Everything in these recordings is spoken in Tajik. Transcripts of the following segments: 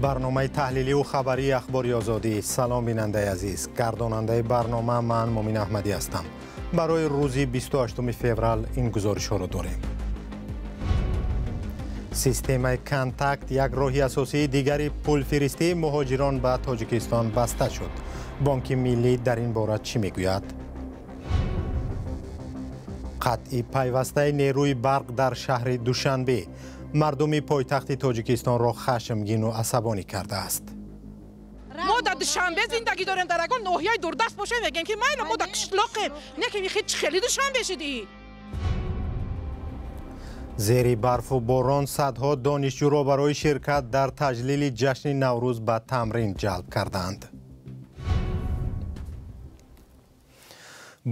Барномаи таҳлиливу хабарии Ахбори Озодӣ. Салом, бинандаи азиз. Гардонандаи барнома ман Мумин Аҳмадӣ ҳастам. Барои рӯзи 28 феврал ин гузоришҳоро дорем. Системаи Контакт, як роҳи асосии дигари пулфиристии муҳоҷирон ба Тоҷикистон, баста шуд. Бонки Миллӣ дар ин бора чӣ мегӯяд? Қатъи пайвастаи нерӯи барқ дар шаҳри Душанбе мардуми пойтахти Тоҷикистонро хашмгину асабонӣ кардааст. Мо дар Душанбе зиндагӣ дорем, дар ягон ноҳияи дурдаст бошем, мегӯем, ки майла, мо дар қишлоқем, не ки хел хеле Душанбе шудӣ. Зери барфу борон садҳо донишҷӯро барои ширкат дар таҷлили ҷашни Наврӯз ба тамрин ҷалб карданд.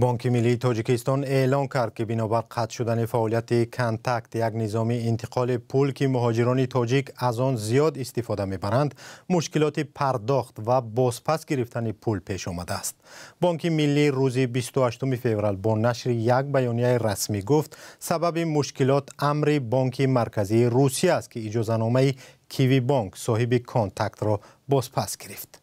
Бонки Миллии Тоҷикистон эълон кард, ки бинобар қатъ шудани фаъолияти Контакт, як низоми интиқоли пул, ки муҳоҷирони тоҷик аз он зиёд истифода мебаранд, мушкилоти пардохт ва бозпас гирифтани пул пеш омадааст. Бонки Миллӣ рӯзи 28 феврал бо нашри як баёнияи расмӣ гуфт, сабаби мушкилот амри Бонки Марказии Русия аст, ки иҷозаномаи Кивибонк, соҳиби Контактро, бозпас гирифт.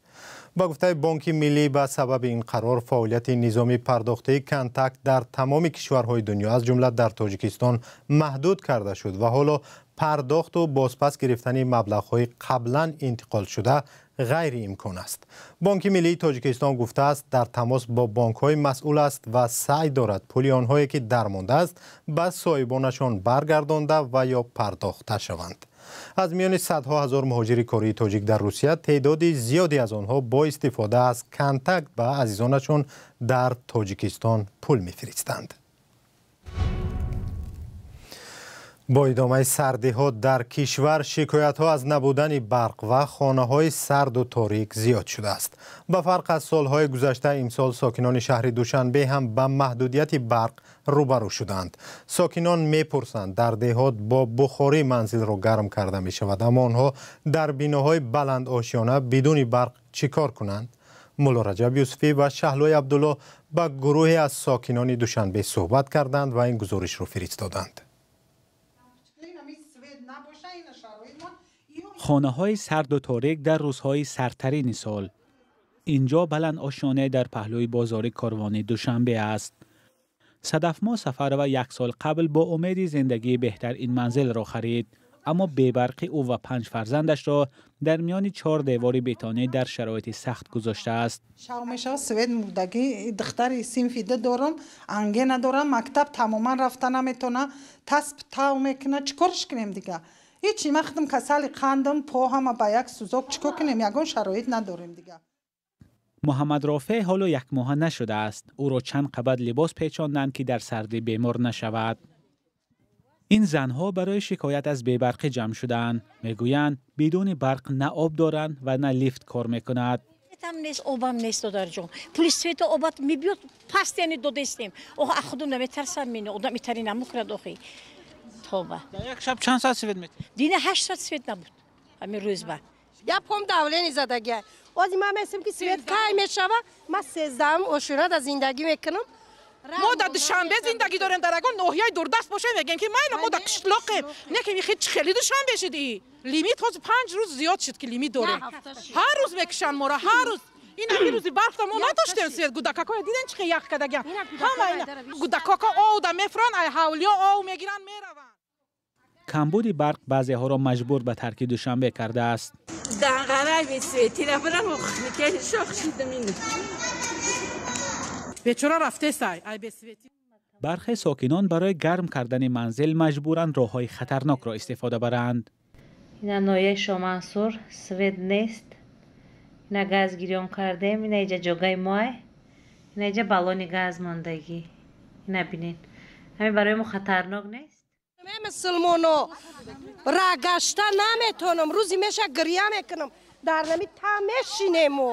Ба гуфтаи Бонки Миллӣ, ба сабаби ин қарор фаъолияти низоми пардохтии Контакт дар тамоми кишварҳои дунё, аз ҷумла дар Тоҷикистон, маҳдуд карда шуд ва ҳоло пардохту бозпас гирифтани маблағҳои қаблан интиқолшуда ғайриимкон аст. Бонки Миллии Тоҷикистон гуфтааст, дар тамос бо бонкҳои масъул аст ва саъй дорад пули онҳое, ки дармондааст, ба соҳибонашон баргардонда ва ё пардохта шаванд. Аз миёни садҳо ҳазор муҳоҷири кории тоҷик дар Русия теъдоди зиёде аз онҳо бо истифода аз Контакт ба азизонашон дар Тоҷикистон пул мефиристанд. Бо идомаи сардиҳо дар кишвар шикоятҳо аз набудани барқ ва хонаҳои сарду торик зиёд шудааст. Ба фарқ аз солҳои гузашта, имсол сокинони шаҳри Душанбе ҳам ба маҳдудияти барқ рӯбарӯ шуданд. Сокинон мепурсанд, дар деҳот бо бухорӣ манзилро гарм карда мешавад, аммо онҳо дар биноҳои баландошёна бидуни барқ чӣ кор кунанд? Мулло Раҷаб Юсуфӣ ва Шаҳлои Абдулло ба гурӯҳе аз сокинони Душанбе суҳбат карданд ва ин гузоришро фиристоданд. Хонаҳои сарду торик дар рӯзҳои сардтарини сол. Инҷо баланд ошёна дар паҳлӯи бозори Корвони Душанбе аст. Садафмо Сафарова як сол қабл бо умеди зиндагии беҳтар ин манзилро харид, аммо бебарқӣ ӯ ва панҷ фарзандашро дар миёни чор девори бетонӣ дар шароити сахт гузоштааст. Шав мешавад, свет мурдагӣ, духтари синфи ду дорам, ангена дорам, мактаб тамоман рафта наметона, тасб тав мекунад, чӣ корш кунем дига? Ҳечи, ман худам касали қандам, по ҳама ба як сӯзок, чӣ кор кунем? Ягон шароит надорем дига. Муҳаммад Рофеъ ҳоло як моҳа нашудааст. Ӯро чанд қабат либос печонданд, ки дар сардӣ бемор нашавад. Ин занҳо барои шикоят аз бебарқӣ ҷамъ шудаанд. Мегӯянд, бидуни барқ на об доранд ва на лифт кор мекунад. Там нест, обам нест, додарҷон. Пули свету обат мебиёд, паст яъне додестем. Ох, худум наметарсам, мино, одам итари намукунад охи. Тоба. Дар як шаб чанд соат свет метиҳед? Дина 8 соат свет набуд. Ҳамин рӯз ба. Я пом давление задагия. Ози ман месим, ки свет кай мешава, ман 13-ум ошӯра дар зиндагӣ мекунам. Мо дар Душанбе зиндагӣ дорем, дар ягон ноҳияи дурдаст бошем, мегӯем, ки майла, мо дар қишлоқем, не ки хел хеле Душанбе шудӣ. Лимит ҳозир 5 рӯз зиёд шуд, ки лимит дорем. Ҳар рӯз мекушанд моро, ҳар рӯз. Ин ҳамин рӯзи барфта мо надоштем свет, гудакакоя диден, чӣ ях кардагиам. Ҳама ина гудакако овда мефуранд, ай ҳавлиё ов мегиранд, мераванд. Камбуди барқ баъзеҳоро маҷбур ба тарки Душанбе кардааст. Данғарай бесвети рафтам, шох шидам ин. Бечора рафтесай ай бесвети. Бархе сокинон барои гарм кардани манзил маҷбуранд роҳҳои хатарнокро истифода баранд. Ина ноҳияи Шомансур, свет нест. Ина газ гирён кардем, ина иҷа ҷогаи моай, ина иҷа баллони газ мондагӣ. Ина бинед, ҳамин барои мо хатарнок нест? Мусулмоно ра гашта наметонам, рӯзи меша гиря мекунам, дар нами та мешинему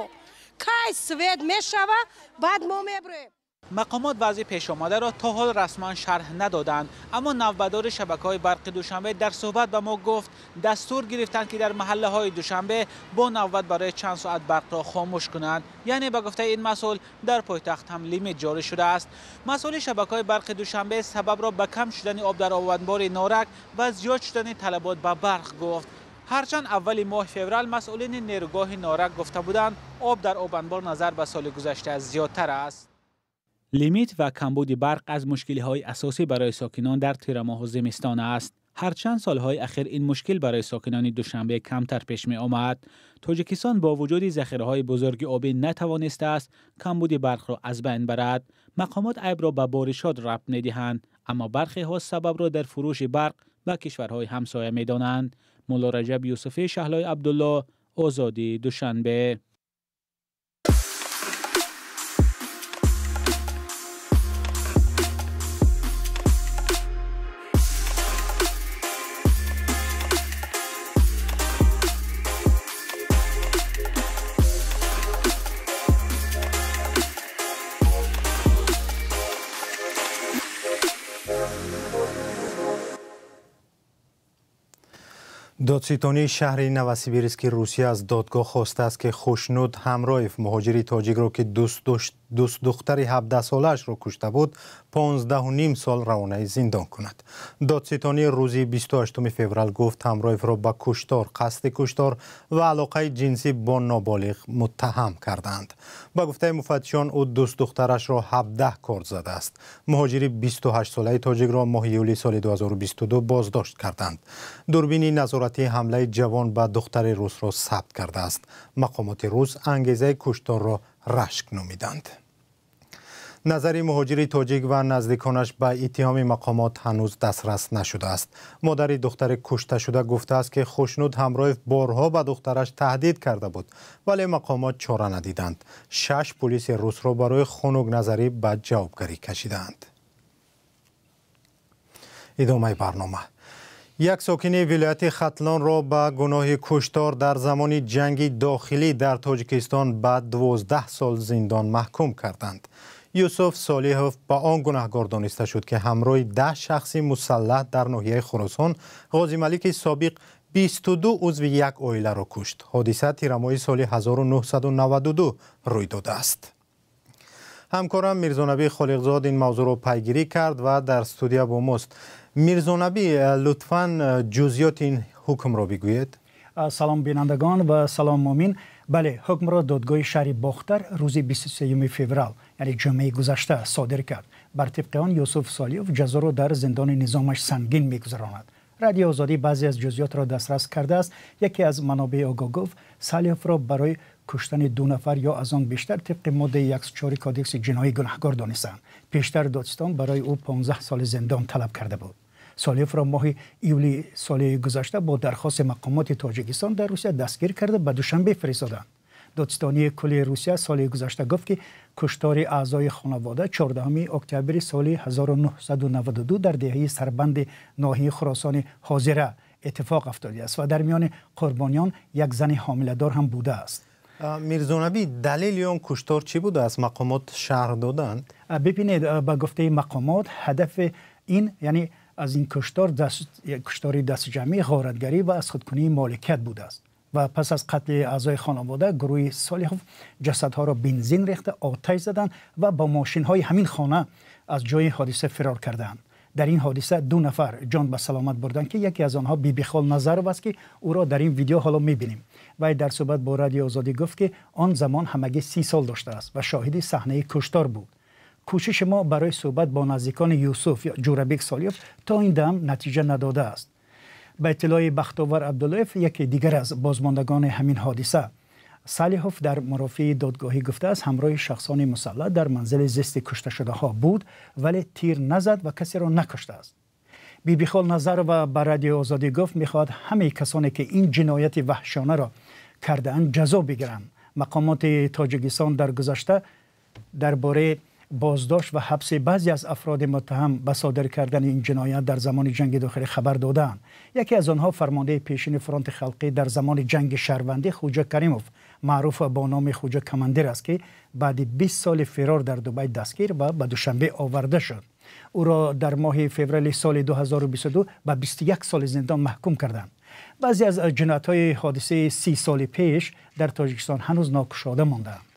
кай свет мешава, баъд мо мебурем. Мақомот вазъи пешомадаро то ҳол расман шарҳ надоданд, аммо навбатдори шабакаҳои барқи Душанбе дар суҳбат ба мо гуфт, дастур гирифтанд, ки дар маҳаллаҳои Душанбе бо навбат барои чанд соат барқро хомӯш кунанд. Яъне, ба гуфтаи ин масъул, дар пойтахт ҳам лимит ҷорӣ шудааст. Масъули шабакаҳои барқи Душанбе сабабро ба кам шудани об дар обанбори Норак ва зиёд шудани талабот ба барқ гуфт. Ҳарчанд аввали моҳи феврал масъулини нерӯгоҳи Норак гуфта буданд, об дар обанбор назар ба соли гузашта зиёдтар аст. Лимит ва камбуди барқ аз мушкилиҳои асосӣ барои сокинон дар тирамоҳу зимистон аст. Ҳарчанд солҳои ахир ин мушкил барои сокинони Душанбе камтар пеш меомад. Тоҷикистон бо вуҷуди захираҳои бузурги обӣ натавонистааст камбуди барқро аз байн барад. Мақомот айбро ба боришот рабт медиҳанд, аммо бархеҳо сабабро дар фурӯши барқ ба кишварҳои ҳамсоя медонанд. Мулло Раҷаб Юсуфӣ, Шаҳлои Абдулло, Озодӣ, Душанбе. Додситонии шаҳри Новосибирски Русия аз додгоҳ хостааст, ки Хушнуд Ҳамроев, муҳоҷири тоҷикро, ки дӯстдухтари 17-солаашро кушта буд, 15,5 сол равонаи зиндон кунад. Додситонӣ рӯзи 28 феврал гуфт, Ҳамроевро ба куштор, қасди куштор ва алоқаи ҷинсӣ бо ноболиғ муттаҳам кардаанд. Ба гуфтаи муфаттишон, ӯ дӯстдухтарашро 17 корд задааст. Муҳоҷири 28-солаи тоҷикро моҳи июли соли 2022 боздошт карданд. Дурбини назоратӣ ҳамлаи ҷавон ба духтари русро сабт кардааст. Мақомоти рус ангезаи кушторро рашк номиданд. Назари муҳоҷири тоҷик ва наздиконаш ба иттиҳоми мақомот ҳанӯз дастрас нашудааст. Модари духтари кушташуда гуфтааст, ки Хушнуд Ҳамроев борҳо ба духтараш таҳдид карда буд, вале мақомот чора надиданд. 6 пулиси русро барои хунукназарӣ ба ҷавобгарӣ кашидаанд. Идомаи барнома. Як сокини вилояти Хатлонро ба гуноҳи куштор дар замони ҷанги дохилӣ дар Тоҷикистон ба 12 сол зиндон маҳкум карданд. Юсуф Солиҳов ба он гунаҳгор дониста шуд, ки ҳамроҳи 10 шахси мусаллаҳ дар ноҳияи Хуросон Ғозималики собиқ 22 узви як оиларо кушт. Ҳодиса тирамоҳи соли 1992 рӯй додааст. Ҳамкорам Мирзонабӣ Холиқзод ин мавзӯъро пайгирӣ кард ва дар студия бо мост. Мирзонабӣ, лутфан ҷузъиёти ин ҳукмро бигӯед. Салом бинандагон ва салом Мумин. Бале, ҳукмро додгоҳи шаҳри Бохтар рӯзи 23 феврал, яъне ҷумъаи гузашта, содир кард. Бар тибқи он Юсуф Солиҳов ҷазоро дар зиндони низомаш сангин мегузаронад. Радиои Озодӣ баъзе аз ҷузъиётро дастрас кардааст. Яке аз манобеи огоҳ гуфт, Солиҳовро барои куштани 2 нафар ё аз он бештар тибқи моддаи 104 кодекси ҷиноӣ гунаҳгор донистанд. Пештар додситон барои ӯ 15 соли зиндон талаб карда буд. Солиҳовро моҳи июли соли гузашта бо дархости мақомоти Тоҷикистон дар Русия дастгир карда ба Душанбе фиристоданд. Додситонии кулли Русия соли гузашта гуфт, ки куштори аъзои хонавода 14 октябри соли 1992 дар деҳаи Сарбанди ноҳияи Хуросони ҳозира иттифоқ афтодааст ва дар миёни қурбониён як зани ҳомиладор ҳам будааст. Мирзонабӣ, далели он куштор чӣ будааст? Мақомот шарҳ доданд? Бибинед, ба гуфтаи мақомот ҳадафи ин, яъне аз ин куштор, куштори дастҷамъӣ, ғоратгарӣ ва аз худкунии моликият будааст. Ва пас аз қатли аъзои хонавода гурӯҳи Солиҳов ҷасадҳоро бензин рехта оташ заданд ва бо мошинҳои ҳамин хона аз ҷои ҳодиса фирор карданд. Дар ин ҳодиса 2 нафар ҷон ба саломат бурданд, ки яке аз онҳо Бибихол Назаров аст, ки ӯро дар ин видео ҳоло мебинем. Вай дар суҳбат бо Радиои Озодӣ гуфт, ки он замон ҳамагӣ 30 сол доштааст ва шоҳиди саҳнаи куштор буд. Кӯшиши мо барои суҳбат бо наздикони Юсуф ё Ҷӯрабек Солиҳов то ин дам натиҷа надодааст. Ба иттилои Бахтовар Абдуллоев, яке дигар аз бозмондагони ҳамин ҳодиса, Солиҳов дар мурофиаи додгоҳӣ гуфтааст, ҳамроҳи шахсони мусаллаҳ дар манзили зисти кушташудаҳо буд, вале тир назад ва касеро накуштааст. Бибихол Назарова ба Радиои Озодӣ гуфт, мехоҳад ҳамаи касоне ки ин ҷинояти ваҳшонаро кардаанд ҷазо бигиранд. Мақомоти Тоҷикистон дар гузашта дар бораи боздошт ва ҳабси баъзе аз афроди муттаҳам ба содир кардани ин ҷиноят дар замони ҷанги дохилӣ хабар додаанд. Яке аз онҳо фармондаи пешини фронти халқӣ дар замони ҷанги шаҳрвандӣ Хуҷа Каримов, маъруф бо номи Хуҷа Командир аст, ки баъди 20 соли фирор дар Дубай дастгир ва ба Душанбе оварда шуд. Ӯро дар моҳи феврали соли 2022 ба 21 соли зиндон маҳкум карданд. Баъзе аз ҷиноятҳои ҳодисаи 30 соли пеш дар Тоҷикистон ҳанӯз нокушода мондаанд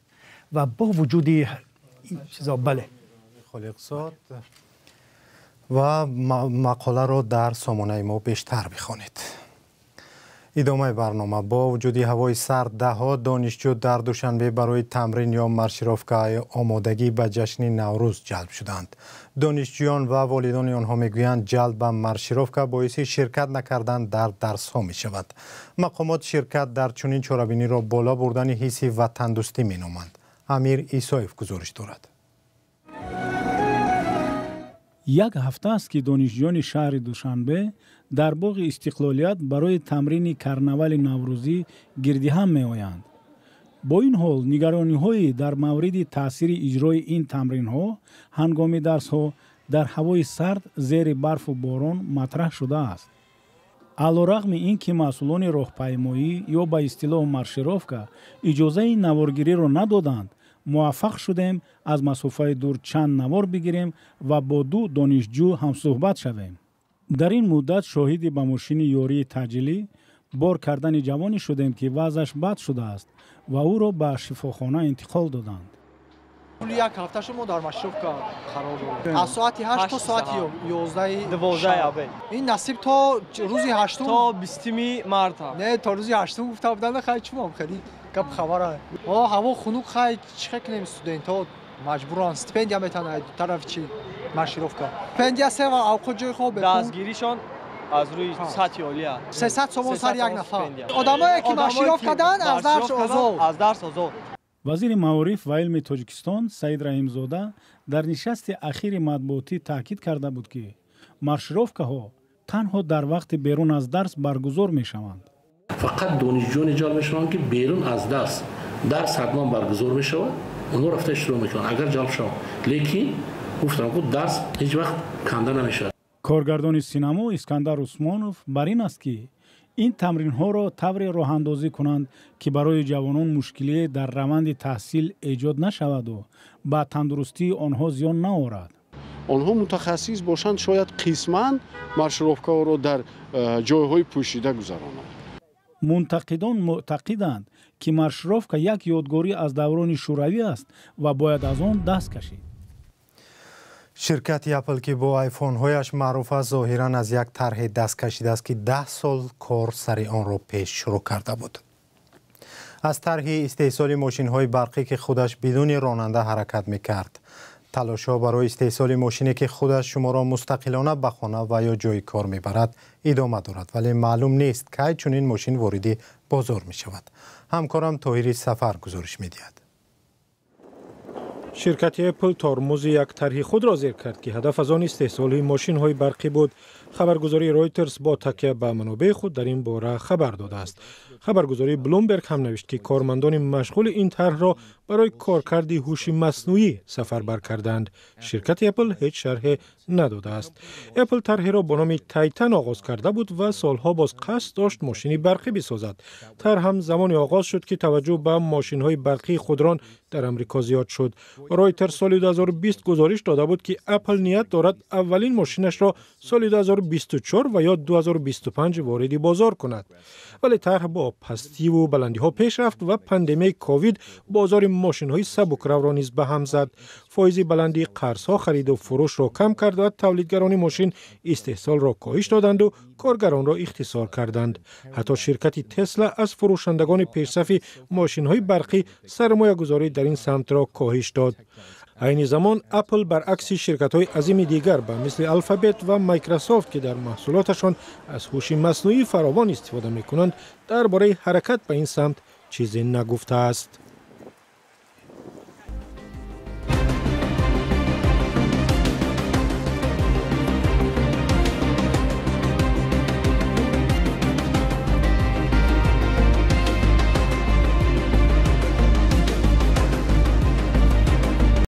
ва бо вуҷуди чизо. Бале, Холиқзод, ва мақоларо дар сомонаи мо бештар бихонед. Идомаи барнома. Бо вуҷуди ҳавои сард даҳҳо донишҷӯ дар Душанбе барои тамрин ё маршировкаи омодагӣ ба ҷашни Наврӯз ҷалб шуданд. Донишҷӯён ва волидони онҳо мегӯянд, ҷалб ба маршировка боиси ширкат накардан дар дарсҳо мешавад. Мақомот ширкат дар чунин чорабиниро боло бурдани ҳисси ватандӯстӣ меноманд. Амир Исоев гузориш дорад. Як ҳафта аст, ки донишҷӯёни шаҳри Душанбе дар боғи Истиқлолият барои тамрини карнавали наврӯзӣ гирдиҳам меоянд. Бо ин ҳол, нигарониҳое дар мавриди таъсири иҷрои ин тамринҳо ҳангоми дарсҳо дар ҳавои сард зери барфу борон матраҳ шудааст. Алорағми ин ки масъулони роҳпаймоӣ ё ба истилоҳ маршировка иҷозаи наворгириро надоданд, муваффақ шудем аз масофаи дур чанд навор бигирем ва бо ду донишҷӯ ҳамсӯҳбат шавем. Дар ин муддат шоҳиди ба мошини ёрии таъҷилӣ бор кардани ҷавоне шудем, ки вазъаш бад шудааст ва ӯро ба шифохона интиқол доданд. Як ҳафта шумо дар маршировка қарор дорем. Аз соати 8 то соати 11 ин насиб то рӯзи 8 то 20 марта. Не, то рӯзи 8 гуфта буданд, хай чумом хеле гап хабара. О, ҳаво хунук, хай чӣ кунем, студентҳо маҷбуран стипендия метанад тарафи чи маршировка. Стипендия се ва авқот ҷои хоб дастгиришон аз рӯи сатҳи олия. 300 сомон сар як нафар. Одамое ки маршировка карданд аз дарс озод. Аз дарс озод. Вазири маориф ва илми Тоҷикистон Саид Раҳимзода дар нишасти ахири матбуотӣ таъкид карда буд, ки маршировкаҳо танҳо дар вақти берун аз дарс баргузор мешаванд. Фақат донишҷӯёне ҷалб мешаванд, ки берун аз дарс ҳатман баргузор мешавад, онҳо рафта иштирок мекунанд, агар ҷалб шаванд. Лекин гуфтам, ку дарс ҳеҷ вақт канда намешавад. Коргардони синамо Искандар Усмонов бар ин аст, ки ин тамринҳоро тавре роҳандозӣ кунанд, ки барои ҷавонон мушкилие дар раванди таҳсил эҷод нашаваду ба тандурустии онҳо зиён наорад. Онҳо мутахассис бошанд, шояд қисман маршировкаҳоро дар ҷойҳои пӯшида гузаронанд. Мунтақидон мӯътақиданд, ки маршировка як ёдгорӣ аз даврони шӯравӣ аст ва бояд аз он даст кашид. Ширкати Apple, ки бо айфонҳояш маъруф аст, зоҳиран аз як тарҳе даст кашидааст, ки 10 сол кор сари онро пеш шурӯъ карда буд. Аз тарҳи истеҳсоли мошинҳои барқӣ, ки худаш бидуни ронанда ҳаракат мекард. Талошҳо барои истеҳсоли мошине, ки худаш шуморо мустақилона ба хона ва ё ҷои кор мебарад, идома дорад, вале маълум нест, кай чунин мошин вориди бозор мешавад. Ҳамкорам Тоҳири Сафар гузориш медиҳад. Ширкати Apple тормози як тарҳи худро зер кард, ки ҳадаф аз он истеҳсоли мошинҳои барқӣ буд. Хабаргузории Reuters бо такя ба манобеи худ дар ин бора хабар додааст. Хабаргузории Bloomberg ҳам навишт, ки кормандони машғули ин тарҳро барои коркарди ҳуши маснуӣ сафарбар карданд. Ширкати Apple ҳеҷ шарҳе надодааст. Apple тарҳеро бо номи Тайтан оғоз карда буд ва солҳо боз қасд дошт мошини барқӣ бисозад. Тарҳ ҳам замоне оғоз шуд, ки таваҷҷӯҳ ба мошинҳои барқии худрон дар Амрико зиёд шуд. Reuters соли 2020 гузориш дода буд, ки Apple ният дорад аввалин мошинашро соли 2024 ва ё 2025 вориди бозор кунад. Вале тарҳ бо пастиву баландиҳо пеш рафт ва пандемияи ковид бозори мошинҳои сабукравро низ ба ҳам зад. Фоизи баландии қарзҳо хариду фурӯшро кам кард ва тавлидгарони мошин истеҳсолро коҳиш доданду коргаронро ихтисор карданд. Ҳатто ширкати Тесла аз фурӯшандагони пешсафи мошинҳои барқӣ сармоягузорӣ дар ин самтро коҳиш дод. Айни замон Apple баръакси ширкатҳои азими дигар ба мисли Alphabet ва Microsoft, ки дар маҳсулоташон аз ҳуши маснуӣ фаровон истифода мекунанд, дар бораи ҳаракат ба ин самт чизе нагуфтааст.